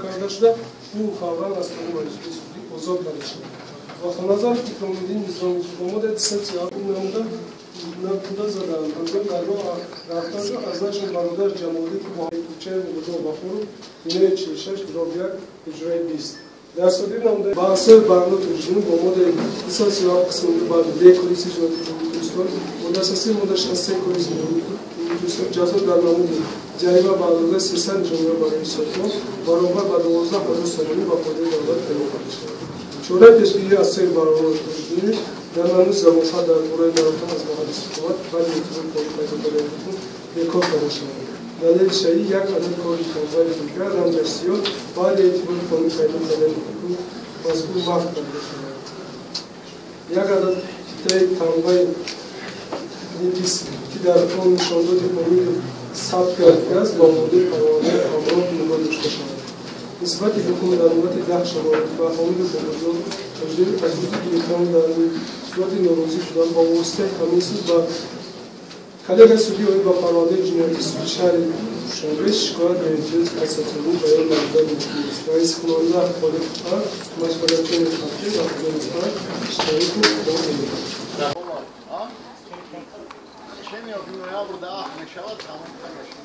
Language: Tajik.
Карда шуда, ӯ фавран аз тарафи маҷлиси судӣ озод карда шавад. Ва Хоназаров Икромиддин Низомович бо моддаи 237 намуда пуда заданд. Ҳангоми дар роҳ рафтанашон аз нашон бародар Ҷамолиддин кӯчаи Муғулҷон Ғафуров, бинои 46, дроб 1, ҳуҷраи 20. Дар содир намуда ба асоси барнома Тоҷиддинов бо моддаи 237 қисми 2 банди Б Кодекси ҷиноятии Ҷумҳурии Тоҷикистон, моддаи асосии моддаи 63 Кодекси Ҷумҳурии Тоҷикистон ҷазо дар намуди ҷарима ба андозаи 300 нишонгар барои соҳибон баробар ба 12 ҳазор сомонӣ ба фоидаи давлат эълон карда шавад. Чораи пешгирӣ аз сайри барнома Тоҷиддинович дар намуди забонхат дар бораи нарафтан аз маҳалли истиқомат баъди эътибори қонун пайдо кардани ҳукм бекор карда шавад. Далели шаҳӣ як адад кори тамғаи дигар ранҷаш сиёҳ баъди эътибори қонун пайдо кардани ҳукм мазкур маҳв карда шавад. Як адад қитъаи тамғаи нипис, ки дар он нишондоди омили сабт гардидааст, ба моддаи парвандаи ҳамроҳ нигоҳ дошта шавад. Нисбати ҳукм дар муддати 10 шабонарӯз ба Ҳомидов Бобоҷон Тоҷиддинов аз рӯзи гирифтан дар сурати норозӣ шудан ба воситаи ҳамин суд ба коллегияи судӣ оид ба парвандаи ҷиноятии суди шаҳри Душанбе шикоят ба эътирози кассатсионӣ баён намудан мумкин аст. Раискунанда Холиқ А, машваратчиёни халқӣ Ваҳидон А, Шарипов О. Чем я в ноябрь да, мешавад, тамом.